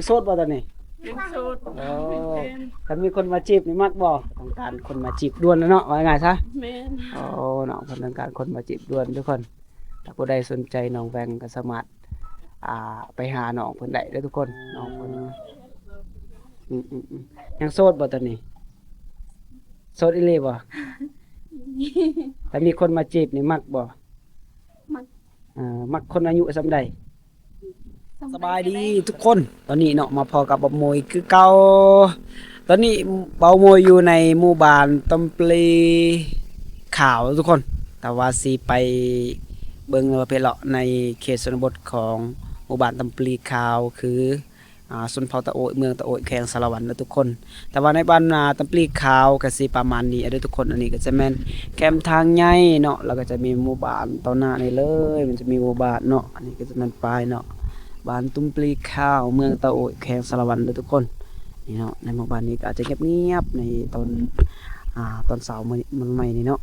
ໂສດບໍ່ຕອນນີ້? ຍັງໂສດ. ໂອ້ ຄັນມີຄົນມາຈີບນີ້ມັກບໍ່? ຕ້ອງການຄົນມາຈີບດ່ວນແລ້ວເນາະ ວ່າງ່າຍຊະ. ແມ່ນ. ໂອ້ ເນາະ ເພິ່ນຕ້ອງການຄົນມາຈີບດ່ວນທຸກຄົນ. ຖ້າຜູ້ໃດສົນໃຈນ້ອງແວງກໍສາມາດ ອ່າ ໄປຫານ້ອງເພິ່ນໄດ້ເດີທຸກຄົນ. ນ້ອງເພິ່ນ ອືມໆໆ ຍັງໂສດບໍ່ຕອນນີ້? ໂສດອີ່ຫຼີບໍ່? ຖ້າມີຄົນມາຈີບນີ້ມັກບໍ່? ມັກ. ເອີ ມັກຄົນອາຍຸສ່ຳໃດ? ສະບາຍດີທຸກຄົນ. ຕອນນີ້ເນາະ ມາພໍ້ກັບບ່າວໂມຍຄືເກົ່າ. ຕອນນີ້ບ່າວໂມຍຢູ່ໃນໝູ່ບ້ານຕຳປລີຂາວທຸກຄົນ. ແຕ່ວ່າຊິໄປເບິ່ງ ຫຼືວ່າໄປເລາະໃນເຂດຊົນນະບົດຂອງໝູ່ບ້ານຕຳປລີຂາວ ຄື ອ່າ ຊົນເຜົ່າຕາໂອ້ຍ ເມືອງຕາໂອ້ຍ ແຂວງສາລະວັນເດີທຸກຄົນ. ແຕ່ວ່າໃນບ້ານນາຕຳປລີຂາວກໍຊິປະມານນີ້ເດີທຸກຄົນ. ອັນນີ້ກໍຈະແມ່ນແຄມທາງໃຫຍ່ເນາະ ແລ້ວກໍຈະມີໝູ່ບ້ານຕໍ່ໜ້ານີ້ເລີຍ ມັນຈະມີໝູ່ບ້ານເນາະ. ອັນນີ້ກໍຈະແມ່ນປ້າຍເນາະ ບ້ານຕຳປລີຂາວ ເມືອງຕາໂອ້ຍ ແຂວງສາລະວັນເດີທຸກຄົນ. ນີ້ເນາະ ໃນໝູ່ບ້ານນີ້ກໍອາດຈະງຽບໆ ໃນຕອນ ອ່າ ຕອນເຊົ້າມື້ໃໝ່ນີ້ເນາະ.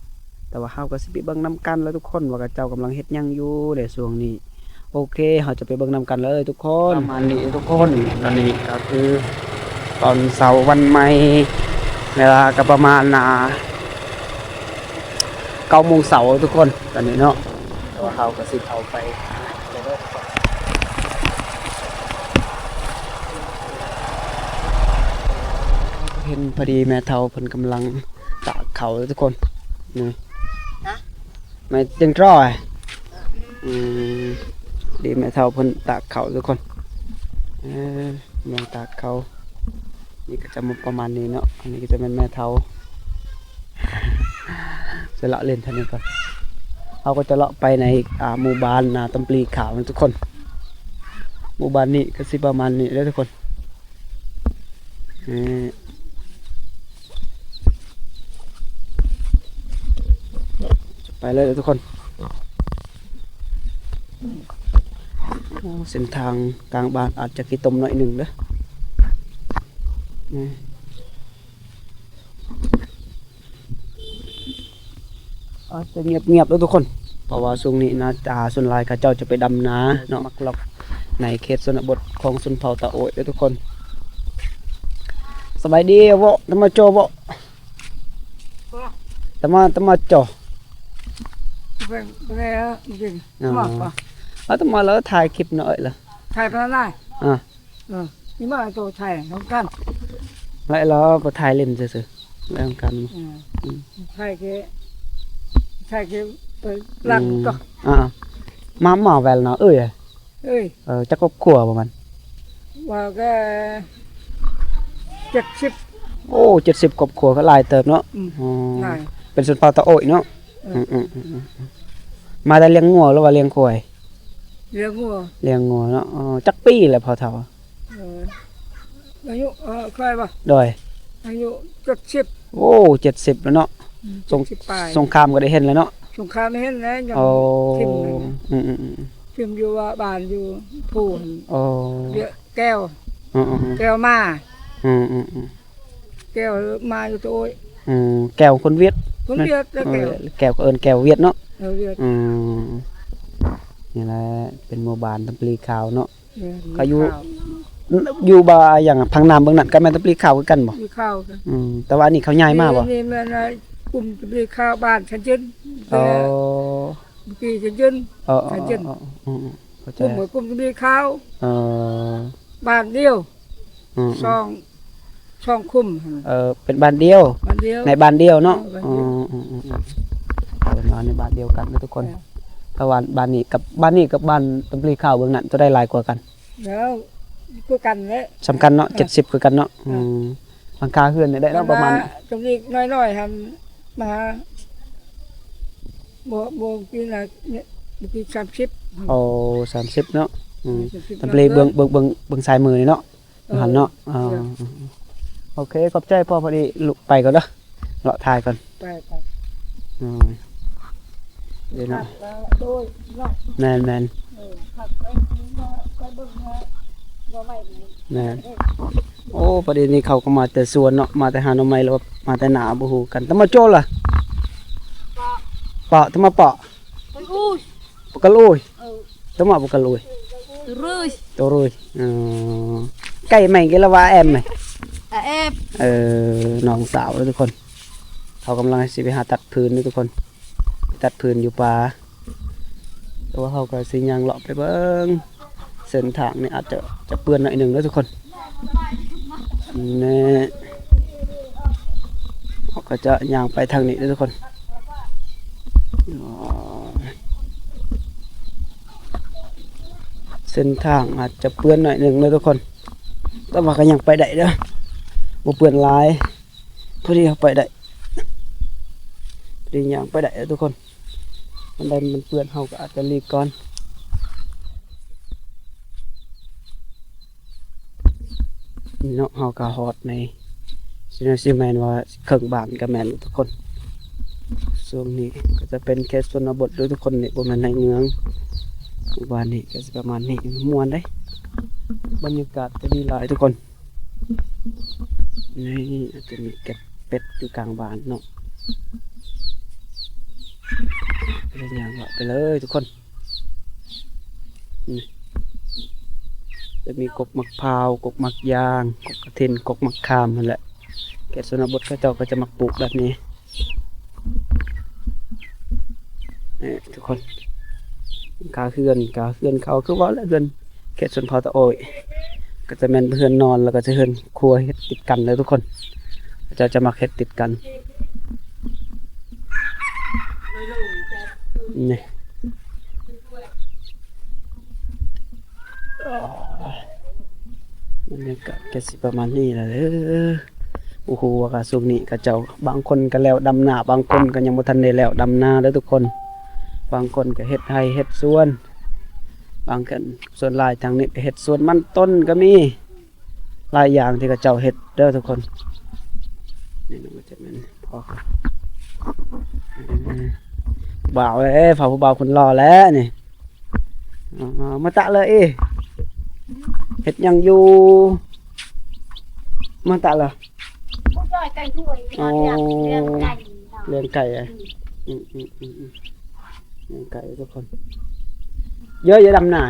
ແຕ່ວ່າເຮົາກໍຊິໄປເບິ່ງນຳກັນແຫຼະທຸກຄົນ ວ່າເຂົາເຈົ້າກຳລັງເຮັດຫຍັງຢູ່ໃນຊ່ວງນີ້. ໂອເຄ ເຮົາຈະໄປເບິ່ງນຳກັນເລີຍທຸກຄົນ. ປະມານນີ້ທຸກຄົນ. ຕອນນີ້ກໍຄືຕອນເຊົ້າວັນໃໝ່ ເວລາກໍປະມານ ອ່າ ເກົ້າໂມງເຊົ້າທຸກຄົນ ຕອນນີ້ເນາະ. ແຕ່ວ່າເຮົາກໍຊິເຂົ້າໄປ ເຫັນພໍດີແມ່ເຖົ້າເພິ່ນກຳລັງຕາກເຂົ້າເດີທຸກຄົນ. ນີ້ ຮະ? ແມ່ຈຶ່ງຕຣອຍ. ອືມ ດີແມ່ເຖົ້າເພິ່ນຕາກເຂົ້າທຸກຄົນ. ເອີ ກຳລັງຕາກເຂົ້າ. ນີ້ກໍຈະປະມານນີ້ເນາະ. ອັນນີ້ກໍຈະແມ່ນແມ່ເຖົ້າ ຈະເລາະຫຼິ້ນທາງນີ້ກ່ອນ. ເຮົາກໍຈະເລາະໄປໃນ ອ່າ ໝູ່ບ້ານນາຕຳປລີຂາວນະທຸກຄົນ. ໝູ່ບ້ານນີ້ກໍຊິປະມານນີ້ເດີທຸກຄົນ. ນີ້ ໄປເລີຍເດີທຸກຄົນ. ໂອ້ ເສັ້ນທາງກາງບ້ານອາດຈະຂີ້ຕົມໜ້ອຍໜຶ່ງເດີ. ນີ້ ອາດຈະງຽບໆເດີທຸກຄົນ ເພາະວ່າຊ່ວງນີ້ນາຈາ ສ່ວນຫຼາຍເຂົາເຈົ້າຈະໄປດຳນາເນາະ. ມັກລັອກໃນເຂດຊົນນະບົດຂອງຊົນເຜົ່າຕາໂອ້ຍເດີທຸກຄົນ. ສະບາຍດີເວາະ ຕະມາໂຈເວາະ ຕະມາ ຕະມາໂຈ. ອໍ ເອົາຕະມາລະຖ່າຍຄລິບເນາະເອີຍລະ ຖ່າຍໄປລະ. ອ່າ ເອີ ນີ້ມາໂຕໄທນຳກັນ ໄລລະບໍ່ຖ່າຍຫຼິ້ນຊື່ໆ ໄລນຳກັນ. ເອີ ອືມ ໄທເກ ໄທເກ ໄປຫຼັງ ອືມ ກໍ ອ່າ ມາ ມາແວລເນາະເອີຍ. ເອີຍ ເອີ ຈັກຄອບຄົວປະມານ? ວ່າກໍເຈັດສິບ. ໂອ້ ເຈັດສິບຄອບຄົວກໍຫຼາຍເຕີບເນາະ. ອືມ ອໍ ຫຼາຍ ເປັນຊົນເຜົ່າຕາໂອ້ຍເນາະ. ເອີ ອືມໆ ມາແຕ່ລ້ຽງງົວ ຫຼືວ່າລ້ຽງຄວາຍ? ລ້ຽງງົວ ລ້ຽງງົວເນາະ. ອໍ ຈັກປີແລ້ວພໍ່ເຖົ້າ? ເອີ ອາຍຸ ເອີ ຂ້ອຍບໍ່? ໂດຍ ອາຍຸເຈັດສິບ. ໂອ້ ເຈັດສິບແລ້ວເນາະ. ອືມ ສົງ ເຈັດສິບປາຍ ສົງຄາມກໍໄດ້ເຫັນແລ້ວເນາະ. ສົງຄາມໄດ້ເຫັນແລ້ວ ຍັງ ໂອ້ ຖິ້ມຢູ່ ອືມໆໆ ຖິ້ມຢູ່ວ່າບ້ານຢູ່ພູຫັ້ນ. ໂອ້ ແກ້ວ ອືມໆໆ ແກ້ວມາ ອືມໆໆ ແກ້ວມາຢູ່ໂຕຍ. ອືມ ແກ້ວຄົນຫວຽດ ຄົນຫວຽດ ແລ້ວແກ້ວ ເອີ ແກ້ວກໍເອີ້ນແກ້ວຫວຽດເນາະ. ເອີ ຫວຽດ ອືມ ນີ້ແຫຼະເປັນໝູ່ບ້ານຕຳປະລີຂາວເນາະ. ແມ່ນ ກໍຢູ່ ຢູ່ບ່າຫຍັງ ພັງນ້ຳເບື້ອງນັ້ນກໍແມ່ນຕຳປະລີຂາວຄືກັນບໍ່? ມີຂາວກັນ. ອືມ ແຕ່ວ່າອັນນີ້ເຂົາຍ້າຍມາບໍ່? ນີ້ແມ່ນກຸ່ມຕຳປະລີຂາວບ້ານຊັນເຈິນ. ອໍ ເມື່ອກີ້ຊັນເຈິນ. ອໍໆໆ ຊັນເຈິນ ອືມໆ ເຂົ້າໃຈ ກຸ່ມ ກຸ່ມຕຳປະລີຂາວ. ອໍ ບ້ານດຽວ ອືມໆ ສອງ ສອງຄຸ້ມຫັ້ນ. ເອີ ເປັນບ້ານດຽວ ບ້ານດຽວ ໃນບ້ານດຽວເນາະ. ເອີ ບ້ານດຽວ ອືມໆໆ ເປັນບ້ານ ໃນບ້ານດຽວກັນເນາະທຸກຄົນ. ເອີ ແຕ່ວ່າບ້ານນີ້ກັບ ບ້ານນີ້ກັບບ້ານຕຳປະລີຂາວເບື້ອງນັ້ນ ໂຕໃດຫຼາຍກວ່າກັນ? ແລ້ວຄືກັນແຫຼະ ສ່ຳກັນເນາະ. ເອີ ເຈັດສິບຄືກັນເນາະ. ເອີ ອືມ ຫຼັງຄາເຮືອນນີ້ໄດ້ເນາະ ປະມານ ຕຳປະລີນ້ອຍໆຫັ້ນ ມາ ບໍ່ ບໍ່ ປີນະ ປີສາມສິບ. ໂອ້ ສາມສິບເນາະ. ອືມ ສາມສິບ ຕຳປະລີເບື້ອງ ເບື້ອງ ເບື້ອງ ເບື້ອງຊ້າຍມືນີ້ເນາະ. ເອີ ຫັ້ນເນາະ. ອໍ ເອີ ໂອເຄ ຂອບໃຈພໍ່. ພໍດີລູກໄປກ່ອນເດີ ເລາະຖ່າຍກ່ອນ. ໄປ ໄປ ໂດຍ ເດີເນາະ. ແມ່ນໆ ເອີ ແມ່ນ. ໂອ້ ພໍດີນີ້ເຂົາກໍມາແຕ່ສວນເນາະ ມາແຕ່ຫາໜໍ່ໄມ້ ຫຼືວ່າມາແຕ່ນາ ບໍ່ຮູ້ກັນ. ຕະມາໂຈລະ ປະ ຕະມາປະ ປະກະລຸຍ ເອີ ຕະມາປະກະລຸຍ ໂຕຣຸຍ ໂຕຣຸຍ. ອໍ ໄກ່ໃໝ່ ກິລະວາແອມໃໝ່ ອາແອບ ເອີ ນ້ອງສາວເດີທຸກຄົນ. ເຮົາກຳລັງຊິໄປຫາຕັດຟືນເດີທຸກຄົນ ຕັດຟືນຢູ່ປ່າ. ແຕ່ວ່າເຮົາກໍຊິຍ່າງເລາະໄປເບິ່ງ ເສັ້ນທາງນີ້ອາດຈະ ຈະເປື້ອນໜ້ອຍໜຶ່ງເດີທຸກຄົນ. ນີ້ ເຮົາກໍຈະຍ່າງໄປທາງນີ້ເດີທຸກຄົນ. ເສັ້ນທາງອາດຈະເປື້ອນໜ້ອຍໜຶ່ງເດີທຸກຄົນ ແຕ່ວ່າກໍຍັງໄປໄດ້ເດີ ບໍ່ເປື້ອນຫຼາຍ. ພໍດີເຮົາໄປໄດ້ ພໍດີຍ່າງໄປໄດ້ເດີທຸກຄົນ. ອັນໃດມັນເປື້ອນ ເຮົາກໍອາດຈະຫຼີກກ່ອນເນາະ. ເຮົາກໍຮອດໃນ ຊິແມ່ນ ຊິແມ່ນວ່າເຄິ່ງບ້ານກໍແມ່ນທຸກຄົນ. ຊ່ວງນີ້ກໍຈະເປັນເຂດຊົນນະບົດເດີທຸກຄົນ ນີ້ບໍ່ແມ່ນໃນເມືອງ. ໝູ່ບ້ານນີ້ກໍຊິປະມານນີ້ ມ່ວນເດ້ ບັນຍາກາດກໍດີຫຼາຍທຸກຄົນ. ນີ້ອາດຈະມີເກັບເປັດຢູ່ກາງບ້ານເນາະ ເລີຍຍ່າງເລາະໄປເລີຍທຸກຄົນ. ນີ້ຈະມີກົກໝາກພ້າວ ກົກໝາກຢາງ ກົກກະທິນ ກົກໝາກຂາມຫັ້ນແຫຼະ. ເຂດຊົນນະບົດເຂົາເຈົ້າກໍຈະມັກປູກແບບນີ້ ນີ້ທຸກຄົນ. ກາເຮືອນ ກາເຮືອນເຂົາ ຄືເວົ້າແຫຼະ ເຮືອນເຂດຊົນເຜົ່າຕາໂອ້ຍ ກໍຈະແມ່ນເຮືອນນອນ ແລ້ວກໍຈະເຮືອນຄົວເຮັດຕິດກັນເດີທຸກຄົນ. ເຂົາເຈົ້າຈະມັກເຮັດຕິດກັນ ນີ້ ບັນຍາກາດກໍຊິປະມານນີ້ແຫຼະເດີ. ໂອ້ໂຫ ວ່າກະຊ່ວງນີ້ເຂົາເຈົ້າ ບາງຄົນກໍແລ້ວດຳນາ ບາງຄົນກໍຍັງບໍ່ທັນໄດ້ແລ້ວດຳນາເດີທຸກຄົນ. ບາງຄົນກໍເຮັດໄຮ່ເຮັດສວນ ບາງຄົນ ສ່ວນຫຼາຍທາງນີ້ກໍເຮັດສວນມັນຕົ້ນກໍມີ ຫຼາຍຢ່າງທີ່ເຂົາເຈົ້າເຮັດເດີທຸກຄົນ. ນີ້ມັນກໍຈະແມ່ນພໍ່ ບ່າວເອີຍ ພໍ່ຜູ້ບ່າວຄົນຫຼໍ່ແຫຼະນີ້. ເອີ ມາຕະເລີຍ ເຮັດຫຍັງຢູ່ ມາຕະເລີຍ. ຜູ້ຊ່ອຍໄກ່ຫ້ວຍ ອໍ ລ້ຽງ ລ້ຽງໄກ່ ລ້ຽງໄກ່. ອືມ ອືມ ອືມ ອືມ ອືມ ລ້ຽງໄກ່ທຸກຄົນ. ເຢີ ເຢີດຳນາ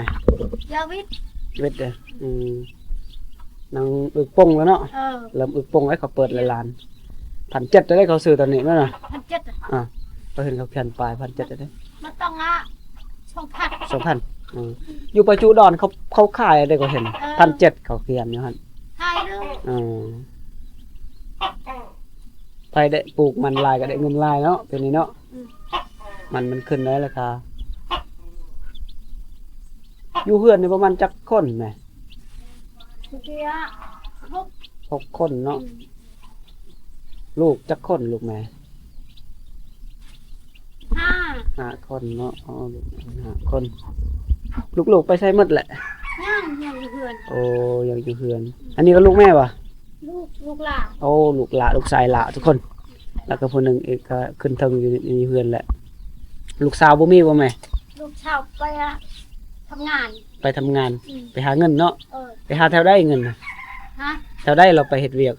ເຢີວິດ ວິດເດີ. ອືມ ນາງອຶກປົງແລ້ວເນາະ. ເອີ ເລີ່ມອຶກປົງແລ້ວ ເຂົາເປີດລະລານ ພັນເຈັດ ໄດ້ເຂົາຊື້ຕອນນີ້ແມ່ນບໍ່? ພັນເຈັດ ອ່າ ເຂົາເຫັນເຂົາຂຽນປ້າຍ ພັນເຈັດ ໄດ້ ມັນຕ້ອງ ອ່າ ສອງພັນ ສອງພັນ. ອືມ ຢູ່ປະຈຸດອນເຂົາ ເຂົາຂາຍໄດ້ ກໍເຫັນ ເອີ ພັນເຈັດ ເຂົາຂຽນຢູ່ຫັ້ນ ຂາຍເດີ. ເອີ ໃຜໄດ້ປູກມັນຫຼາຍກໍໄດ້ເງິນຫຼາຍເນາະ ປີນີ້ເນາະ. ອືມ ມັນ ມັນຂຶ້ນໄດ້ລາຄາ. ຢູ່ເຮືອນນີ້ປະມານຈັກຄົນແມ່? ເມື່ອກີ້ ຫົກ ຫົກຄົນເນາະ. ອືມ ລູກຈັກຄົນລູກແມ່? ຫ້າ ຫ້າຄົນເນາະ. ອໍ ລູກຫ້າຄົນ ລູກໆໄປໃສໝົດແຫຼະ? ຍັງ ຍັງຢູ່ເຮືອນ. ໂອ້ ຍັງຢູ່ເຮືອນ. ອັນນີ້ກໍລູກແມ່ບໍ່? ລູກ ລູກຫຼ້າ. ໂອ້ ລູກຫຼ້າ ລູກຊາຍຫຼ້າທຸກຄົນ. ແລ້ວກໍຜູ້ໜຶ່ງອີກກໍຂຶ້ນເທິງຢູ່ ຢູ່ເຮືອນແຫຼະ. ລູກສາວບໍ່ມີບໍ່ແມ່? ລູກສາວໄປທຳງານ ໄປທຳງານ. ອືມ ໄປຫາເງິນເນາະ. ເອີ ໄປຫາແຖວໃດເງິນນະ? ຮະ? ແຖວໃດລາວໄປເຮັດວຽກ?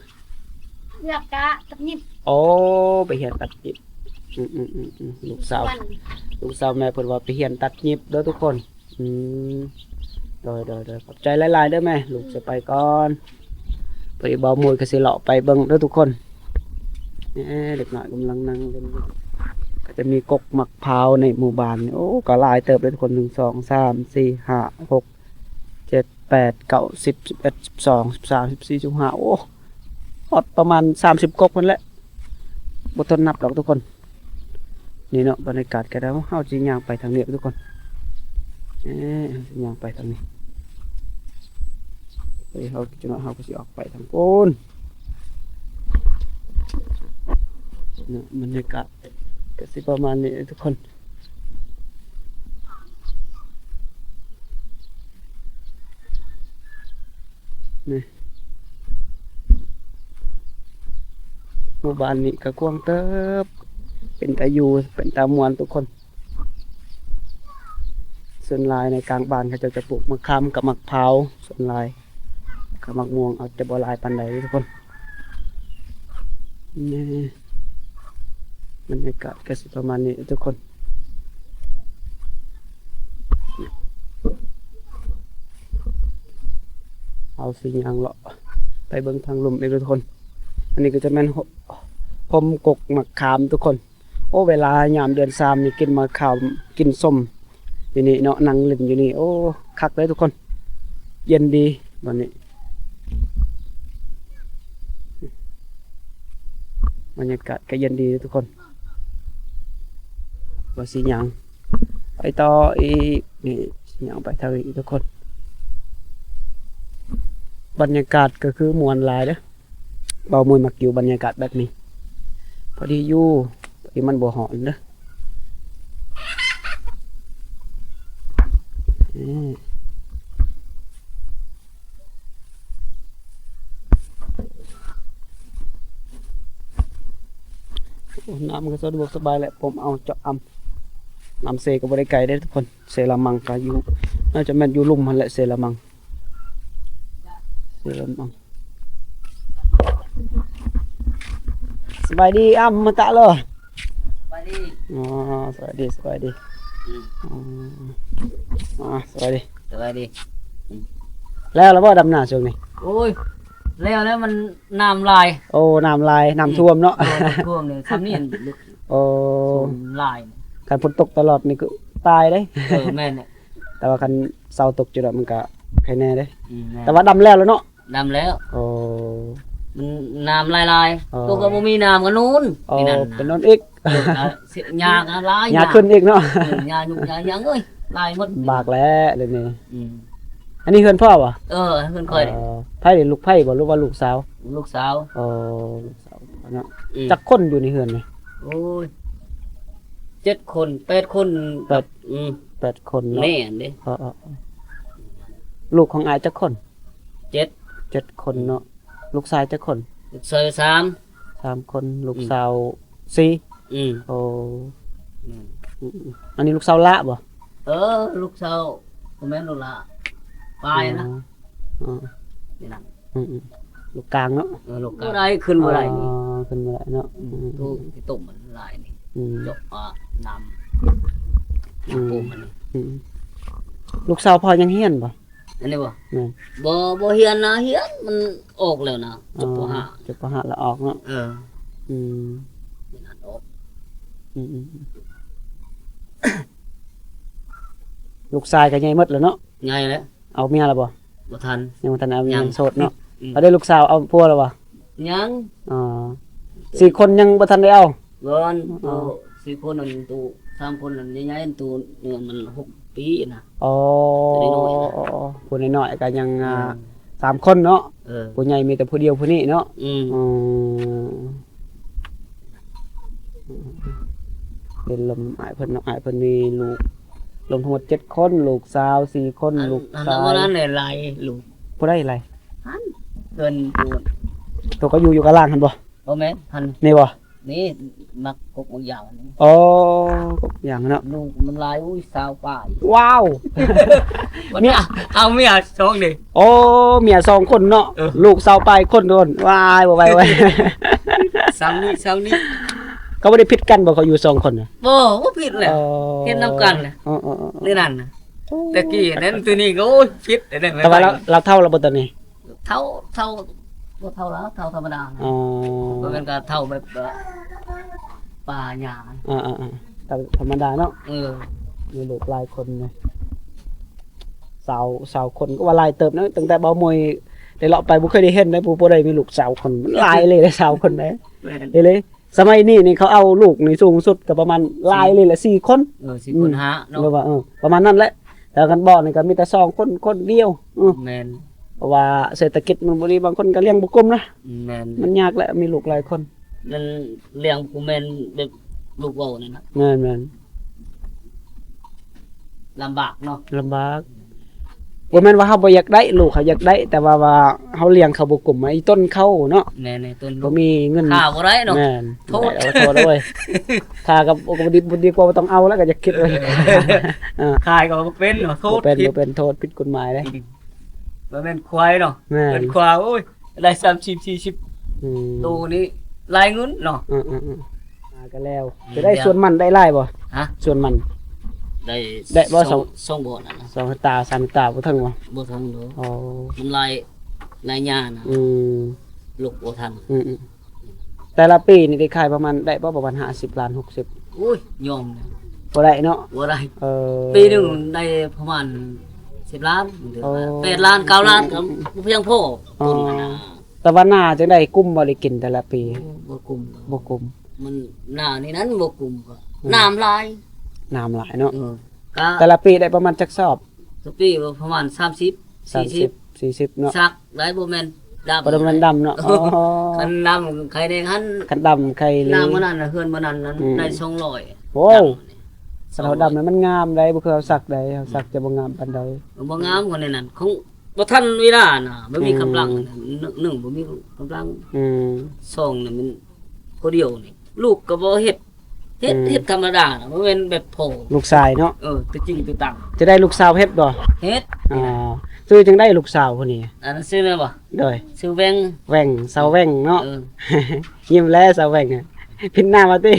ວຽກກະຕັດຫຍິບ. ໂອ້ ໄປຮຽນຕັດຫຍິບ. ອືມໆໆໆ ລູກສາວ ລູກສາວແມ່ເພິ່ນວ່າໄປຮຽນຕັດຫຍິບເດີທຸກຄົນ. ອືມ ໂດຍໆໆ ຂອບໃຈຫຼາຍໆເດີແມ່. ລູກຊິໄປກ່ອນ ພໍດີບ່າວມຸ້ຍກໍຊິເລາະໄປເບິ່ງເດີທຸກຄົນ. ເອີ ເດັກນ້ອຍກຳລັງນັ່ງຫຼິ້ນຢູ່. ກໍຈະມີກົກໝາກພ້າວໃນໝູ່ບ້ານນີ້ ໂອ້ ກໍຫຼາຍເຕີບເດີທຸກຄົນ. ໜຶ່ງ ສອງ ສາມ ສີ່ ຫ້າ ຫົກ ເຈັດ ແປດ ເກົ້າ ສິບ ສິບເອັດ ສິບສອງ ສິບສາມ ສິບສີ່ ສິບຫ້າ ໂອ້ ຮອດປະມານສາມສິບກົກພຸ້ນແຫຼະ ບໍ່ທົນນັບດອກທຸກຄົນ. ນີ້ເນາະ ບັນຍາກາດກະດາວ. ເຮົາຊິຍ່າງໄປທາງນີ້ທຸກຄົນ. ເອີ ເຮົາຊິຍ່າງໄປທາງນີ້. ເອີ ເຮົາ ຈັກໜ້ອຍເຮົາກໍຊິອອກໄປທາງພຸ້ນເນາະ. ບັນຍາກາດກໍຊິປະມານນີ້ທຸກຄົນ. ນີ້ ໝູ່ບ້ານນີ້ກໍກວ້າງເຕີບ ເປັນຕາຢູ່ ເປັນຕາມ່ວນທຸກຄົນ. ສ່ວນຫຼາຍໃນກາງບ້ານເຂົາເຈົ້າຈະປູກໝາກຂາມກັບໝາກພ້າວ ສ່ວນຫຼາຍ ກັບໝາກມ່ວງອາດຈະບໍ່ຫຼາຍປານໃດທຸກຄົນ. ນີ້ ບັນຍາກາດກໍຊິປະມານນີ້ທຸກຄົນ. ເຮົາຊິຍ່າງເລາະໄປເບິ່ງທາງລຸ່ມອີກທຸກຄົນ. ອັນນີ້ກໍຈະແມ່ນ ໂຮ- ຮົ່ມກົກໝາກຂາມທຸກຄົນ. ໂອ້ ເວລາຍາມເດືອນສາມນີ້ ກິນໝາກຂາມ ກິນສົ້ມຢູ່ນີ້ເນາະ ນັ່ງຫຼິ້ນຢູ່ນີ້. ໂອ້ ຄັກເລີຍທຸກຄົນ ເຢັນດີບ່ອນນີ້. ບັນຍາກາດກໍເຢັນດີເດ້ທຸກຄົນ. ວ່າຊິຍ່າງໄປຕໍ່ອີກ ນີ້ ຊິຍ່າງໄປທາງນີ້ທຸກຄົນ. ບັນຍາກາດກໍຄືມ່ວນຫຼາຍເດີ້. ບ່າວມຸ້ຍມັກຢູ່ບັນຍາກາດແບບນີ້ ພໍດີຢູ່ ພໍດີມັນບໍ່ຮ້ອນເດີ້. ເອີ ໂອ້ ນ້ຳກໍສະດວກສະບາຍແຫຼະ ພົມເອົາເຈາະອຳ. ນ້ຳເຊກໍບໍ່ໄດ້ໄກເດ້ທຸກຄົນ ເຊລະມັງກໍຢູ່ ໜ້າຈະແມ່ນຢູ່ລຸ່ມຫັ້ນແຫຼະ ເຊລະມັງ ເຊລະມັງ. ສະບາຍດີອຳ ມາຕະເລີ. ສະບາຍດີ. ອໍ ສະບາຍດີ ສະບາຍດີ. ອືມ ອໍ ສະບາຍດີ ສະບາຍດີ. ອືມ ແລ້ວລະບໍ່ດຳນາຊ່ວງນີ້? ໂອ້ຍ ແລ້ວແລ້ວ ມັນນ້ຳຫຼາຍ. ໂອ້ ນ້ຳຫຼາຍ ນ້ຳຖ້ວມເນາະ. ເອີ ນ້ຳຖ້ວມນີ້ ຊ່ຳນີ້ ໂອ້ ຫຼາຍ. ຄັນຝົນຕົກຕະຫຼອດນີ້ຄືຕາຍເດ້. ເອີ ແມ່ນແຫຼະ. ແຕ່ວ່າຄັນເຊົາຕົກຈຸດ ມັນກະໄຄແນ່ເດ້. ອືມ ແມ່ນ. ແຕ່ວ່າດຳແລ້ວລະເນາະ? ດຳແລ້ວ. ໂອ້ ມັນນ້ຳຫຼາຍໆ. ອໍ ຕົກກໍບໍ່ມີນ້ຳກໍນູນ. ອໍ ເປັນນູນອີກ. ເອີ ຫຍ້າກໍຫຼາຍ ຫຍ້າຂຶ້ນອີກເນາະ. ເອີ ຫຍ້າຍຸກຫຍ້າຫຍັງເອີຍ ຫຼາຍໝົດ ບາກແລ້ວເດນີ້. ອືມ ອັນນີ້ເຮືອນພໍ່ບໍ່? ເອີ ເຮືອນຂ້ອຍ. ອໍ ໃຜເດ ລູກໃຜບໍ່ ຫຼືວ່າລູກສາວ? ລູກສາວ. ອໍ ລູກສາວເນາະ. ອືມ ຈັກຄົນຢູ່ໃນເຮືອນນີ້? ໂອ້ຍ ເຈັດຄົນ ແປດຄົນ. ແປດ ອືມ ແປດຄົນເນາະ. ແມ່ນເດ້. ອໍໆ ລູກຂອງອ້າຍຈັກຄົນ? ເຈັດ ເຈັດຄົນເນາະ. ອືມ ລູກຊາຍຈັກຄົນ? ລູກຊາຍສາມ ສາມຄົນ. ອືມ ລູກສາວສີ່. ອືມ ໂອ້ ແມ່ນ. ອືມໆ ອັນນີ້ລູກສາວຫຼ້າບໍ່? ເອີ ລູກສາວ ບໍ່ແມ່ນລູກຫຼ້າ ປາຍນະ. ອໍ ອໍ ນີ້ນະ. ອືມໆ ລູກກາງເນາະ. ເອີ ລູກກາງ ບໍ່ໄດ້ ຂຶ້ນບໍ່ໄດ້ນີ້. ອໍ ຂຶ້ນບໍ່ໄດ້ເນາະ. ອືມ ອືມ ໂອ້ ອືມ ຂີ້ຕົມມັນຫຼາຍນີ້. ອືມ ເຈາະປາກນ້ຳ ອືມ ນ້ຳປູມັນນີ້. ອືມ ລູກສາວພໍ່ຍັງຮຽນບໍ່? ອັນນີ້ບໍ່? ແມ່ນ. ບໍ່ ບໍ່ຮຽນນະ ຮຽນມັນອອກແລ້ວນະ. ຈົບ ອໍ ປໍຫ້າ ຈົບ ປໍຫ້າ ແລ້ວອອກເນາະ. ເອີ ອືມ ຮຽນອັນອອກ. ອືມໆ ລູກຊາຍກໍໃຫຍ່ໝົດແລ້ວເນາະ? ໃຫຍ່ແລ້ວ. ເອົາເມຍແລ້ວບໍ່? ບໍ່ທັນ ຍັງບໍ່ທັນເອົາເມຍ. ຍັງ ຍັງໂສດເນາະ. ອືມ ແລ້ວໄດ້ລູກສາວເອົາຜົວແລ້ວບໍ່? ຍັງ. ອໍ ສີ່ຄົນຍັງບໍ່ທັນໄດ້ເອົາ? ບໍ່. ອໍ ເອົາສີ່ຄົນນັ້ນ ໂຕສາມຄົນນັ້ນໃຫຍ່ໆ ໂຕນ້ອຍມັນຫົກປີນະ. ອໍ ໂຕນ້ອຍໆນະ. ອໍ ຜູ້ນ້ອຍໆກໍຍັງ ອືມ ອ່າ ສາມຄົນເນາະ. ເອີ ຜູ້ໃຫຍ່ມີແຕ່ຜູ້ດຽວຜູ້ນີ້ເນາະ. ອືມ ອືມ ເປັນລົມອ້າຍເພິ່ນເນາະ. ອ້າຍເພິ່ນມີລູກລວມທັງໝົດເຈັດຄົນ ລູກສາວສີ່ຄົນ. ອັນ ລູກຊາຍ ອັນນັ້ນບໍ່ນັ້ນແຫຼະ ຫຼາຍລູກ. ຜູ້ໃດຫຼາຍ? ຫັ້ນ ເພິ່ນຢູ່ ໂຕກໍຢູ່ ຢູ່ກາງລ່າງຫັ້ນບໍ່? ບໍ່ແມ່ນ ຫັ້ນ ນີ້ບໍ່? ນີ້ໝາກກົກໝາກຢາງນີ້. ອໍ ກົກຢາງເນາະ. ລູກມັນຫຼາຍ ອຸ້ຍ ຊາວປາຍ. ວ້າວ ເມຍ ເອົາເມຍສອງເດ້. ໂອ້ ເມຍສອງຄົນເນາະ. ເອີ ລູກຊາວປາຍຄົນໂດນ. ວ້າຍ ບໍ່ໄຫວ ບໍ່ໄຫວ. ຊ່ຳນີ້ ຊ່ຳນີ້ ເຂົາບໍ່ໄດ້ຜິດກັນບໍ່ ເຂົາຢູ່ສອງຄົນນະ? ບໍ່ ບໍ່ຜິດແຫຼະ. ອໍ ເຮັດນຳກັນແຫຼະ. ເອີໆໆ ໃນນັ້ນນະ. ໂອ້ ແຕ່ກີ້ນັ້ນ ໂຕນີ້ກໍ ໂອ້ຍ ຜິດແລ້ວ. ແຕ່ວ່າລາວ ລາວເຖົ້າແລ້ວບໍ່ຕອນນີ້? ເຖົ້າ ເຖົ້າ ບໍ່ເຖົ້າລະ ເຖົ້າທຳມະດາ. ອໍ ບໍ່ແມ່ນກະເຖົ້າແບບ ເອີ ປາຫຍ້າ. ອ່າໆໆ ທຳມະດາເນາະ. ເອີ ມີລູກຫຼາຍຄົນເນາະ ຊາວ ຊາວຄົນ ກໍວ່າຫຼາຍເຕີບເນາະ. ຕັ້ງແຕ່ບ່າວມຸ້ຍໄດ້ເລາະໄປ ບໍ່ເຄີຍໄດ້ເຫັນເດ້ ຜູ້ ຜູ້ໃດມີລູກຊາວຄົນ. ມັນຫຼາຍເລີຍ ຊາວຄົນເດ້. ແມ່ນ ເອີເລີຍ. ສະໄໝນີ້ນີ້ເຂົາເອົາລູກນີ້ສູງສຸດກໍປະມານຫຼາຍເລີຍແຫຼະ ສີ່ຄົນ. ເອີ ສີ່ຄົນ ອືມ ຫ້າເນາະ. ຫຼືວ່າ ເອີ ປະມານນັ້ນແຫຼະ. ແຕ່ຄັນບໍ່ນີ້ກໍມີແຕ່ສອງຄົນ ຄົນດຽວ. ອືມ ແມ່ນ. ເພາະວ່າເສດຖະກິດມັນບໍ່ດີ ບາງຄົນກໍລ້ຽງບໍ່ກຸ້ມນະ. ແມ່ນ ມັນຍາກແຫຼະ ມີລູກຫຼາຍຄົນ. ມັນລ້ຽງບໍ່ແມ່ນແບບລູກເວົ້ານັ້ນນະ. ແມ່ນໆ ລຳບາກເນາະ. ລຳບາກ. ບໍ່ແມ່ນວ່າເຮົາບໍ່ຢາກໄດ້ ລູກເຮົາຢາກໄດ້ ແຕ່ວ່າ ວ່າເຮົາລ້ຽງເຂົາບໍ່ກຸ້ມ ອີ່ຕົນເຂົາເນາະ. ແມ່ນ ອີ່ຕົນ ບໍ່ມີເງິນ ຂ້າບໍ່ໄດ້ເນາະ. ແມ່ນ ໂທດ ເອົາໂທດເອົາເວີຍ. ຂ້າກໍບໍ່ດີ ບໍ່ດີກວ່າບໍ່ຕ້ອງເອົາແລ້ວ ກໍຢາກຄິດເລີຍ. ເອີ ຂາຍກໍບໍ່ເປັນເນາະ. ໂທດ ບໍ່ເປັນ ຜິດ ບໍ່ເປັນ ໂທດ ຜິດກົດໝາຍເດ້. ອືມ ບໍ່ແມ່ນຄວາຍເນາະ. ແມ່ນ ເປັນຄວາຍ ໂອ້ຍ ໄດ້ສາມສິບ ສີ່ສິບ. ອືມ ໂຕນີ້ຫຼາຍເງິນເນາະ. ອືມໆໆ ຫາກໍແລ້ວ. ອືມ ຈະໄດ້ສວນມັນໄດ້ຫຼາຍບໍ່? ຮະ? ສວນມັນ ໄດ້ ໄດ້ບໍ່? ສອງ ສອງ ສອງບໍ່ນັ້ນນະ ສອງເຮັກຕາ ສາມເຮັກຕາ ບໍ່ເຖິງບໍ່? ບໍ່ເຖິງດອກ. ອໍ ມັນຫຼາຍ ນາຍຍານະ ອືມ ລຸກບໍ່ທັນ ອືມໆ ແຕ່ລະປີນີ້ໄດ້ຂາຍປະມານ ໄດ້ບໍ່ປະມານຫ້າສິບລ້ານ ຫົກສິບ ໂອ້ຍ ຍອມ ບໍ່ໄດ້ເນາະ ບໍ່ໄດ້ ເອີ ປີໜຶ່ງໄດ້ປະມານສິບລ້ານ ໂອ້ ແປດລ້ານ ເກົ້າລ້ານ ອືມໆ ກໍບໍ່ພຽງພໍ ອໍ ຕົ້ນນະ ແຕ່ວ່ານາຈັ່ງໃດ ກຸ້ມບໍ່ໄດ້ກິນແຕ່ລະປີ? ໂອ້ ບໍ່ກຸ້ມ ບໍ່ກຸ້ມ ມັນນານີ້ນັ້ນບໍ່ກຸ້ມ ອືມ ນ້ຳຫຼາຍ ນ້ຳຫຼາຍເນາະ ເອີ ກະ ແຕ່ລະປີໄດ້ປະມານຈັກສອບ? ແຕ່ລະປີປະມານສາມສິບ ສາມສິບ ສີ່ສິບ ເນາະ ສັກໄດ້ ບໍ່ແມ່ນດຳ ບໍ່ໄດ້ແມ່ນດຳເນາະ ອໍ ຄັນດຳໄຄແດ່ຫັ້ນ ຄັນດຳໄຄເລີຍ ນາມື້ນັ້ນນະ ເຮືອນມື້ນັ້ນນັ້ນ ອືມ ໄດ້ສອງຮ້ອຍ ໂອ້ ດຳນີ້ ຄັນເຮົາດຳແລ້ວມັນງາມໄດ໋ ບໍ່ຄືເຮົາສັກໄດ໋ ເຮົາສັກຈະບໍ່ງາມປານໃດ ບໍ່ງາມຄົນໃນນັ້ນ ຂອງ ບໍ່ທັນເວລານະ ບໍ່ມີ ອືມ ກຳລັງ ໜຶ່ງ ໜຶ່ງ ບໍ່ມີກຳລັງ ອືມ ສອງນີ້ມັນຜູ້ດຽວນີ້ ລູກກໍບໍ່ເຮັດ ເຮັດ ອືມ ເຮັດທຳມະດານະ ບໍ່ແມ່ນແບບພໍ່ ລູກຊາຍເນາະ ເອີ ຕົວຈິງຕົວຕັງ ຈະໄດ້ລູກສາວເຮັດບໍ່? ເຮັດ ອໍ ຊື່ຈັ່ງໃດລູກສາວຜູ້ນີ້? ອັນນັ້ນຊື່ແມ່ນບໍ່? ໂດຍ ຊື່ແວ່ງ ແວ່ງ ສາວແວ່ງເນາະ ເອີ ຍິ້ມແລ້ວສາວແວ່ງ ປິ່ນໜ້າມາຕິ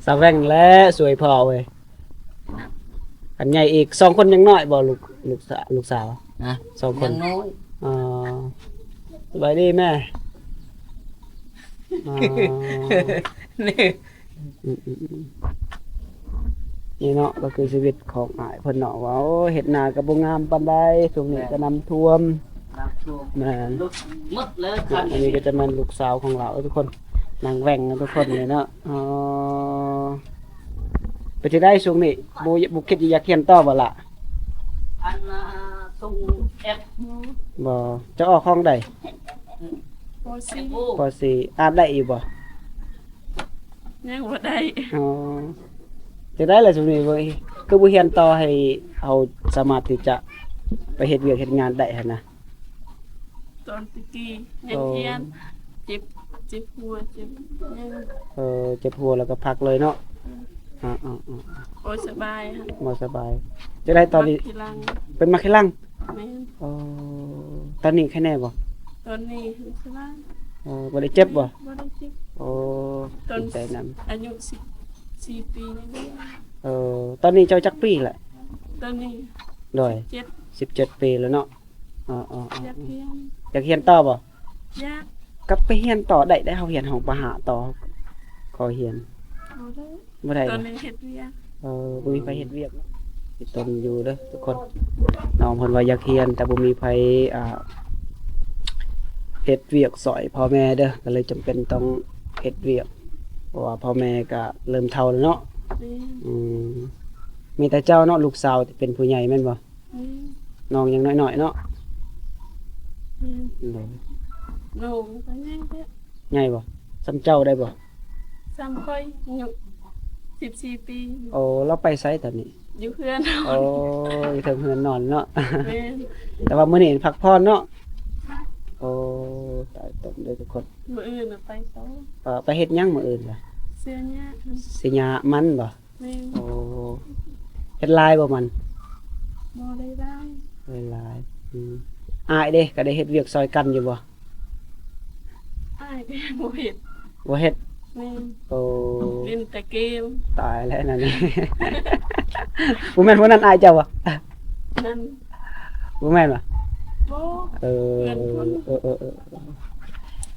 ສາວແວ່ງແລ້ວ ສວຍພໍເວີຍ. ອັນໃຫຍ່ອີກ ສອງຄົນຍັງນ້ອຍບໍ່ ລູກ ລູກສາ ລູກສາວ? ຮະ? ສອງຄົນ ຍັງນ້ອຍ ອໍ ສະບາຍດີແມ່ ອໍ ນີ້ ອືມໆໆ ນີ້ເນາະ ກໍຄືຊີວິດຂອງອ້າຍເພິ່ນເນາະ ວ່າ ໂອ້ ເຮັດນາກໍບໍ່ງາມປານໃດ ຊ່ວງນີ້ ແມ່ນ ກໍນ້ຳຖ້ວມ ນ້ຳຖ້ວມ ແມ່ນ ລົດໝົດແລ້ວ ອັນນີ້ກໍຈະແມ່ນລູກສາວຂອງລາວ ເອີ ທຸກຄົນ ນາງແວ່ງ ນະ ທຸກຄົນນີ້ເນາະ ອໍ ເປັນຈັ່ງໃດຊ່ວງນີ້ ບໍ່ ບໍ່ຄິດຢາກຮຽນຕໍ່ບໍ່ລະ? ອັນນ່າ ສົ່ງແອັບ ບໍ່ ເຈົ້າອອກຫ້ອງໃດ? ປໍສີ່ ປໍສີ່ ອ່ານໄດ້ຢູ່ບໍ່? ຍັງບໍ່ໄດ້ ອໍ ຈັ່ງໃດລະຊ່ວງນີ້ ຄືບໍ່ຮຽນຕໍ່ ໃຫ້ເຮົາສາມາດທີ່ຈະໄປເຮັດວຽກເຮັດງານໄດ້ຫັ້ນນະ? ຕອນຕະກີ້ຍັງຮຽນ ເຈັບ ເຈັບຫົວ ເຈັບຫຍັງ ເອີ ເຈັບຫົວແລ້ວກໍພັກເລີຍເນາະ ອືມ ອໍໆໆ ບໍ່ສະບາຍ ບໍ່ສະບາຍ ຈັ່ງໃດຕອນນີ້ ເປັນໝາກຂີ້ຫຼັງ ແມ່ນ ອໍ ຕອນນີ້ໄຄແນ່ບໍ່? ຕອນນີ້ສະບາຍ ອໍ ບໍ່ໄດ້ເຈັບບໍ່? ບໍ່ໄດ້ເຈັບ ອໍ ຕອນ ດີໃຈນຳ ອາຍຸສິບສີ່ປີນີ້ ເອີ ຕອນນີ້ເຈົ້າຈັກປີລະ? ຕອນນີ້ ໂດຍ ສິບເຈັດ ສິບເຈັດປີແລ້ວເນາະ ອໍໆໆ ຢາກຮຽນ ຢາກຮຽນຕໍ່ບໍ່? ຢາກ ກັບໄປຮຽນຕໍ່ໄດ້ ໄດ້ເຮົາຮຽນຫ້ອງປະຫ້າຕໍ່ ຂໍຮຽນ ບໍ່ໄດ້ ບໍ່ໄດ້ ຕອນນີ້ເຮັດວຽກ ເອີ ບໍ່ມີໃຜເຮັດວຽກເນາະ ຕິດຕົນຢູ່ເດີທຸກຄົນ ນ້ອງເພິ່ນວ່າຢາກຮຽນ ແຕ່ບໍ່ມີໃຜ ອ່າ ເຮັດວຽກຊ່ອຍພໍ່ແມ່ເດີ ກໍເລີຍຈຳເປັນຕ້ອງເຮັດວຽກ ເພາະວ່າພໍ່ແມ່ກໍເລີ່ມເຖົ້າແລ້ວເນາະ ແມ່ນ ອືມ ມີແຕ່ເຈົ້າເນາະ ລູກສາວເປັນຜູ້ໃຫຍ່ແມ່ນບໍ່? ອືມ ນ້ອງຍັງນ້ອຍໆເນາະ ອືມ ໂດຍ ນ້ອງກໍໃຫຍ່ແລ້ວ ໃຫຍ່ບໍ່? ສ່ຳເຈົ້າໄດ້ບໍ່? ສ່ຳຂ້ອຍ ອາຍຸສິບສີ່ປີ ໂອ້ ລາວໄປໃສຕອນນີ້? ຢູ່ເຮືອນ ໂອ້ ຢູ່ເທິງເຮືອນນອນເນາະ ແມ່ນ ແຕ່ວ່າມື້ນີ້ພັກຜ່ອນເນາະ ໂອ້ ຕາຍຕົນເດີທຸກຄົນ ມື້ອື່ນນະໄປຕໍ່ ເອີ ໄປເຮັດຫຍັງມື້ອື່ນລະ? ເສຍຫຍ້າ ເສຍຫຍ້າມັນບໍ່? ແມ່ນ ໂອ້ ເຮັດຫຼາຍບໍ່ມັນ? ບໍ່ໄດ້ຫຼາຍ ບໍ່ໄດ້ຫຼາຍ ອືມ ອ້າຍເດ ກໍໄດ້ເຮັດວຽກຊ່ອຍກັນຢູ່ບໍ່? ອ້າຍກໍບໍ່ເຮັດ ບໍ່ເຮັດ ແມ່ນ ໂອ້ ຫຼິ້ນແຕ່ເກມ ຕາຍແລ້ວນັ້ນ ບໍ່ແມ່ນຜູ້ນັ້ນອ້າຍເຈົ້າບໍ່? ນັ້ນ ບໍ່ແມ່ນຫວາ? ບໍ່ ເອີ ເອີ ເອີ ເອີ ເອີ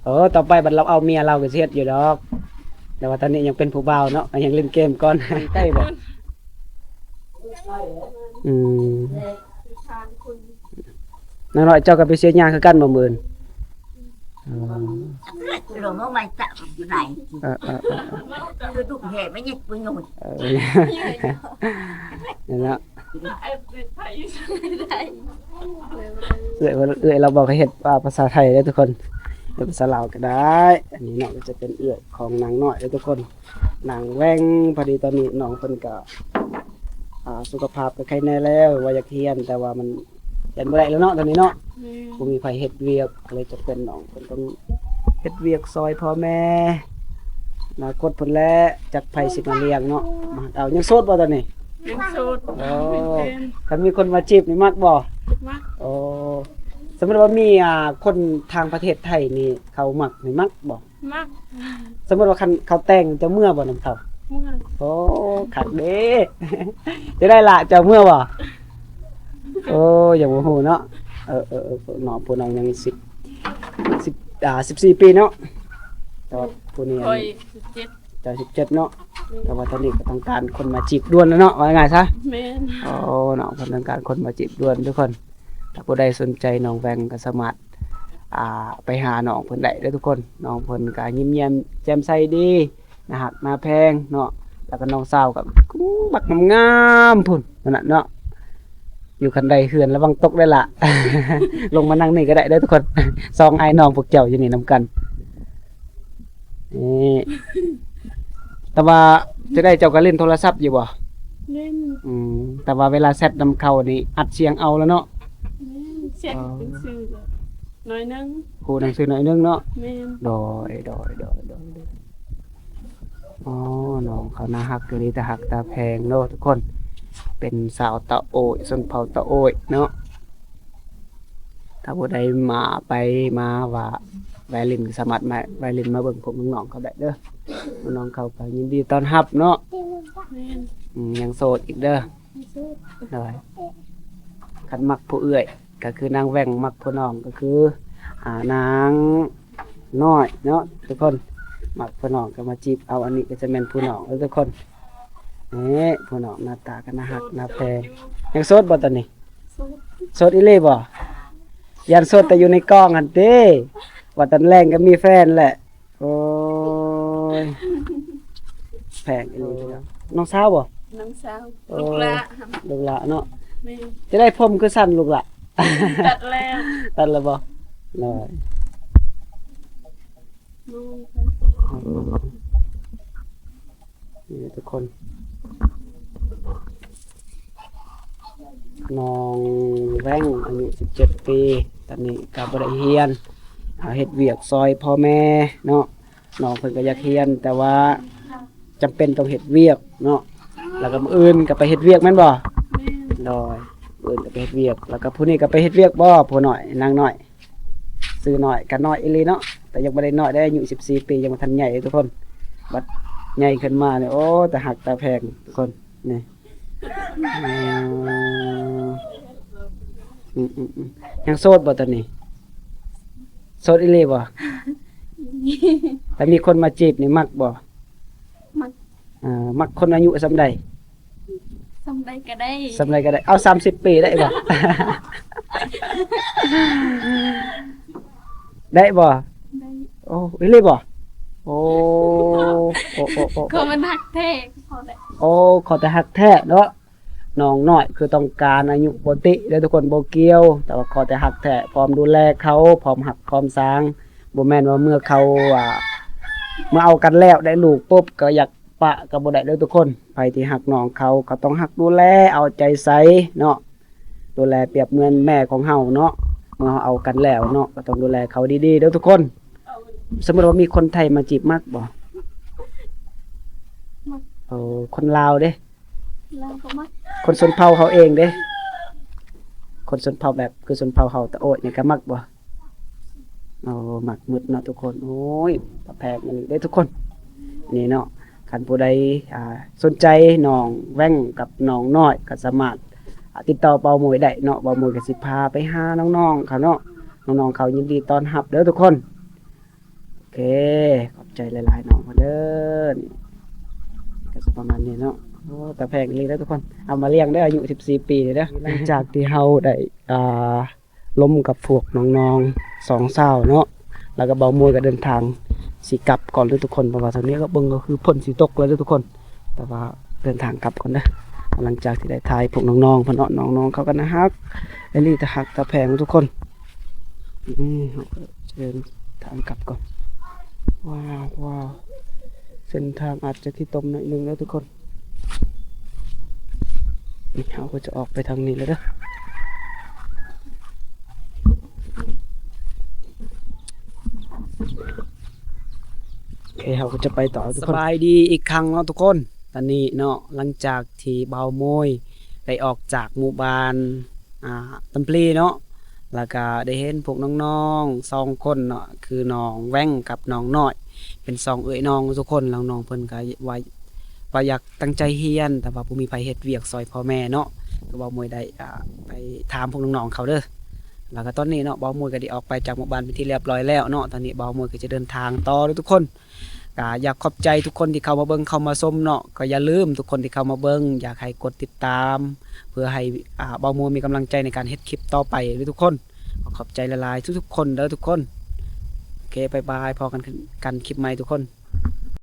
ເອີ ຕໍ່ໄປບັດລາວເອົາເມຍລາວກໍຊິເຮັດຢູ່ດອກ ແຕ່ວ່າຕອນນີ້ຍັງເປັນຜູ້ບ່າວເນາະ ກໍຍັງຫຼິ້ນເກມກ່ອນ ໃກ້ບໍ່? ອືມ ນາງນ້ອຍ ເຈົ້າກໍໄປເສຍຫຍ້າຄືກັນບໍ່ມື້ອື່ນ? ເອີ ເອີ ເອີ ເອີ ເອີ ນັ້ນລະ ເອື້ອຍ ເອື້ອຍລາວບອກໃຫ້ເຮັດ ອ່າ ພາສາໄທເດີທຸກຄົນ ເຮັດພາສາລາວກໍໄດ້ ອັນນີ້ເນາະ ກໍຈະເປັນເອື້ອຍຂອງນາງນ້ອຍເດີທຸກຄົນ ນາງແວ່ງ ພໍດີຕອນນີ້ນ້ອງເພິ່ນກໍ ອ່າ ສຸຂະພາບກໍໄຄແນ່ແລ້ວ ວ່າຢາກຮຽນ ແຕ່ວ່າມັນຮຽນບໍ່ໄດ້ແລ້ວເນາະ ຕອນນີ້ເນາະ ແມ່ນ ບໍ່ມີໃຜເຮັດວຽກ ກໍເລີຍຈຳເປັນນ້ອງເພິ່ນຕ້ອງເຮັດວຽກຊ່ອຍພໍ່ແມ່ ອະນາຄົດເພິ່ນແຫຼະ ຈັກໃຜຊິມາລ້ຽງເນາະ ມາຮັກເອົາ ຍັງໂສດບໍ່ຕອນນີ້? ຍັງໂສດ ໂອ້ ຄັນມີຄົນມາຈີບນີ້ມັກບໍ່? ມັກ ໂອ້ ສົມມຸດວ່າມີ ອ່າ ຄົນທາງປະເທດໄທນີ້ເຂົາມັກນີ້ມັກບໍ່? ມັກ ສົມມຸດວ່າຄັນເຂົາແຕ່ງ ເຈົ້າເມືອບໍ່ນຳເຂົາ? ເມືອ ໂອ້ ຄັກເດ້ ຈະໄດ້ລະ ເຈົ້າເມືອບໍ່? ໂອ້ ຍັງບໍ່ຮູ້ເນາະ ເອີໆໆ ເນາະ ຜູ້ນ້ອງຍັງສິບ ສິບ ອ່າ ສິບສີ່ປີເນາະ ແຕ່ວ່າຜູ້ນີ້ ຂ້ອຍສິບເຈັດ ເຈົ້າສິບເຈັດເນາະ ແມ່ນ ແຕ່ວ່າຕອນນີ້ກໍຕ້ອງການຄົນມາຈີບດ່ວນແລ້ວເນາະ ວ່າງ່າຍຊະ ແມ່ນ ໂອ້ ເນາະ ເພິ່ນຕ້ອງການຄົນມາຈີບດ່ວນທຸກຄົນ. ຖ້າຜູ້ໃດສົນໃຈນ້ອງແວ່ງກໍສາມາດ ອ່າ ໄປຫານ້ອງເພິ່ນໄດ້ເດີທຸກຄົນ. ນ້ອງເພິ່ນກໍຍິ້ມແຍ້ມແຈ່ມໃສດີ ໜ້າຮັກໜ້າແພງເນາະ ແລ້ວກໍນ້ອງສາວກໍບັກງາມໆພຸ້ນ ນັ້ນນະເນາະ ຢູ່ຄັນໄດເຮືອນ ລະວັງຕົກເດີລະ ລົງມານັ່ງນີ້ກໍໄດ້ເດີທຸກຄົນ ສອງອ້າຍນ້ອງພວກເຈົ້າຢູ່ນີ້ນຳກັນ. ນີ້ ແຕ່ວ່າຈັ່ງໃດເຈົ້າກໍຫຼິ້ນໂທລະສັບຢູ່ບໍ່? ຫຼິ້ນ ອືມ ແຕ່ວ່າເວລາແຊັດນຳເຂົານີ້ອັດສຽງເອົາລະເນາະ? ແມ່ນ ແຊັດ ອໍ ໜັງສືໜ້ອຍໜຶ່ງ ຮູ້ໜັງສືໜ້ອຍໜຶ່ງເນາະ? ແມ່ນ ໂດຍ ໂດຍ ໂດຍ ໂດຍ ໂດຍ. ອໍ ນ້ອງເຂົາໜ້າຮັກອີ່ຫຼີ ຕາຮັກຕາແພງເນາະທຸກຄົນ ເປັນສາວຕາໂອ້ຍ ຊົນເຜົ່າຕາໂອ້ຍເນາະ. ຖ້າຜູ້ໃດມາ ໄປມາວ່າແວ່ຫຼິ້ນ ກໍສາມາດມາແວ່ຫຼິ້ນມາເບິ່ງພວກນ້ອງໆເຂົາໄດ້ເດີ ນ້ອງໆເຂົາກໍຍິນດີຕ້ອນຮັບເນາະ. ແມ່ນ ອືມ ຍັງໂສດອີກເດີ ຍັງໂສດ ໂດຍ ຄັນມັກຜູ້ເອື້ອຍກໍຄືນາງແວ່ງ ມັກຜູ້ນ້ອງກໍຄື ອ່າ ນາງນ້ອຍເນາະທຸກຄົນ ມັກຜູ້ນ້ອງກໍມາຈີບເອົາ ອັນນີ້ກໍຈະແມ່ນຜູ້ນ້ອງເດີທຸກຄົນ. ນີ້ຜູ້ນ້ອງໜ້າຕາກໍໜ້າຮັກໜ້າແພງ ຍັງໂສດບໍ່ຕອນນີ້? ໂສດ ໂສດອີ່ຫຼີບໍ່? ຢ້ານໂສດແຕ່ຢູ່ໃນກ້ອງຫັ້ນຕິ ວ່າຕອນແລງກໍມີແຟນແຫຼະ. ໂອ້ຍ ແພງອີ່ຫຼີເນາະ ນ້ອງສາວບໍ່? ນ້ອງສາວ ໂອ້ ລູກຫຼ້າ ລູກຫຼ້າເນາະ. ແມ່ນ ຈັ່ງໃດຜົມຄືສັ້ນລູກຫຼ້າ? ຕັດແລ້ວ ຕັດແລ້ວບໍ່? ໂດຍ ນີ້ທຸກຄົນ ນ້ອງແວ່ງອາຍຸສິບເຈັດປີ ຕອນນີ້ກໍບໍ່ໄດ້ຮຽນ ເຮັດວຽກຊ່ອຍພໍ່ແມ່ເນາະ. ນ້ອງເພິ່ນກໍຢາກຮຽນ ແຕ່ວ່າຈຳເປັນຕ້ອງເຮັດວຽກເນາະ ແລ້ວກໍມື້ອື່ນກໍໄປເຮັດວຽກແມ່ນບໍ່? ແມ່ນ ໂດຍ ມື້ອື່ນກໍໄປເຮັດວຽກ ແລ້ວກໍຜູ້ນີ້ກໍໄປເຮັດວຽກບໍ່? ຜູ້ນ້ອຍ ນາງນ້ອຍ ຊື່ນ້ອຍ ກໍນ້ອຍອີ່ຫຼີເນາະ ແຕ່ຍັງບໍ່ໄດ້ນ້ອຍເດ້ ອາຍຸສິບສີ່ປີ ຍັງບໍ່ທັນໃຫຍ່ເດ້ທຸກຄົນ. ບັດໃຫຍ່ຂຶ້ນມານີ້ ໂອ້ ຕາຮັກຕາແພງທຸກຄົນ ນີ້ ອືມ ອືມໆ ຍັງໂສດບໍ່ຕອນນີ້? ໂສດອີ່ຫຼີບໍ່? ຖ້າມີຄົນມາຈີບນີ້ມັກບໍ່? ມັກ ເອີ ມັກຄົນອາຍຸສ່ຳໃດ? ສ່ຳໃດກໍໄດ້ ສ່ຳໃດກໍໄດ້ ເອົາ ສາມສິບປີໄດ້ບໍ່? ໄດ້ບໍ່? ໄດ້ ໂອ້ ອີ່ຫຼີບໍ່? ໂອ້ ໂອ້ ໂອ້ ໂອ້ ກໍມັນຮັກແທ້ ພໍແລ້ວ ໂອ້ ຂໍແຕ່ຮັກແທ້ເນາະ. ນ້ອງນ້ອຍຄືຕ້ອງການອາຍຸ ບໍ່ຕິເດີທຸກຄົນ ບໍ່ກ່ຽວ ແຕ່ວ່າຂໍແຕ່ຮັກແທ້ ພ້ອມດູແລເຂົາ ພ້ອມຮັກພ້ອມສາງ ບໍ່ແມ່ນວ່າເມື່ອເຂົາ ອ່າ ເມື່ອເອົາກັນແລ້ວໄດ້ລູກປຸບ ກໍຢາກປະກໍບໍ່ໄດ້ເດີທຸກຄົນ. ໃຜທີ່ຮັກນ້ອງເຂົາ ກໍຕ້ອງຮັກດູແລເອົາໃຈໃສ່ເນາະ ດູແລປຽບເໝືອນແມ່ຂອງເຮົາເນາະ. ເມື່ອເຮົາເອົາກັນແລ້ວເນາະ ກໍຕ້ອງດູແລເຂົາດີໆເດີທຸກຄົນ. ສົມມຸດວ່າມີຄົນໄທມາຈີບ ມັກບໍ່? ມັກ ໂອ້ ຄົນລາວເດ້? ລາວກໍມັກ ຄົນຊົນເຜົ່າເຮົາເອງເດ້? ຄົນຊົນເຜົ່າແບບຄືຊົນເຜົ່າເຮົາຕາໂອ້ຍນີ້ກໍມັກບໍ່? ໂອ້ ມັກໝົດເນາະທຸກຄົນ. ໂອ້ຍ ຕາແພງອີ່ຫຼີເດ້ທຸກຄົນ ນີ້ເນາະ. ຄັນຜູ້ໃດ ອ່າ ສົນໃຈນ້ອງແວ່ງກັບນ້ອງນ້ອຍ ກໍສາມາດ ອ່າ ຕິດຕໍ່ເບົາໂມຍໄດ້ເນາະ. ເບົາໂມຍກໍຊິພາໄປຫານ້ອງໆເຂົາເນາະ. ນ້ອງໆເຂົາຍິນດີຕ້ອນຮັບເດີທຸກຄົນ. ໂອເຄ ຂອບໃຈຫຼາຍໆນ້ອງເດີ. ນີ້ກໍຊິປະມານນີ້ເນາະ. ໂອ້ ຕາແພງອີ່ຫຼີເດີທຸກຄົນ. ເອົາມາລ້ຽງເດີ ອາຍຸສິບສີ່ປີເດີ. ຫຼັງຈາກທີ່ເຮົາໄດ້ ອ່າ ລົມກັບພວກນ້ອງໆສອງສາວເນາະ ແລ້ວກໍເບົາໂມຍກໍເດີນທາງຊິກັບກ່ອນເດີທຸກຄົນ ເພາະວ່າຕອນນີ້ກໍເບິ່ງກໍຄືຝົນຊິຕົກແລ້ວເດີທຸກຄົນ. ແຕ່ວ່າເດີນທາງກັບກ່ອນເດີ. ຫຼັງຈາກທີ່ໄດ້ຖ່າຍພວກນ້ອງໆເພິ່ນເນາະ ນ້ອງໆເຂົາກໍໜ້າຮັກອີ່ຫຼີ ຕາຮັກຕາແພງທຸກຄົນ. ນີ້ເຮົາກໍຈະເດີນທາງກັບກ່ອນ. ວ້າວ ວ້າວ ເສັ້ນທາງອາດຈະຂີ້ຕົມໜ້ອຍໜຶ່ງເດີທຸກຄົນ. ນີ້ເຮົາກໍຈະອອກໄປທາງນີ້ແລ້ວເດີ. ໂອເຄ ເຮົາກໍຈະໄປຕໍ່ທຸກຄົນ. ສະບາຍດີອີກຄັ້ງເນາະທຸກຄົນ. ຕອນນີ້ເນາະ ຫຼັງຈາກທີ່ບ່າວໂມຍໄດ້ອອກຈາກໝູ່ບ້ານ ອ່າ ຕຳພະລີເນາະ ແລ້ວກະໄດ້ເຫັນພວກນ້ອງໆສອງຄົນເນາະ ຄືນ້ອງແວ່ງກັບນ້ອງນ້ອຍ ເປັນສອງເອື້ອຍນ້ອງທຸກຄົນ. ແລ້ວນ້ອງເພິ່ນກະວ່າ ວ່າຢາກຕັ້ງໃຈຮຽນ ແຕ່ວ່າບໍ່ມີໃຜເຮັດວຽກຊ່ອຍພໍ່ແມ່ເນາະ. ກໍເວົ້າມວຍໄດ້ ອ່າ ໄປຖາມພວກນ້ອງໆເຂົາເດີ. ແລ້ວກໍຕອນນີ້ເນາະ ບ່າວມວຍກໍໄດ້ອອກໄປຈາກໝູ່ບ້ານເປັນທີ່ລຽບຮ້ອຍແລ້ວເນາະ. ຕອນນີ້ບ່າວມວຍກໍຈະເດີນທາງຕໍ່ເດີທຸກຄົນ. ກໍຢາກຂອບໃຈທຸກຄົນທີ່ເຂົ້າມາເບິ່ງເຂົ້າມາຊົມເນາະ. ກໍຢ່າລືມທຸກຄົນທີ່ເຂົ້າມາເບິ່ງ ຢາກໃຫ້ກົດຕິດຕາມ ເພື່ອໃຫ້ ອ່າ ບ່າວມວຍມີກຳລັງໃຈໃນການເຮັດຄລິບຕໍ່ໄປເດີທຸກຄົນ. ຂໍຂອບໃຈຫຼາຍໆທຸກໆຄົນເດີທຸກຄົນ. ໂອເຄ ບາຍບາຍ ພໍ້ກັນ ກັນຄລິບໃໝ່ທຸກຄົນ.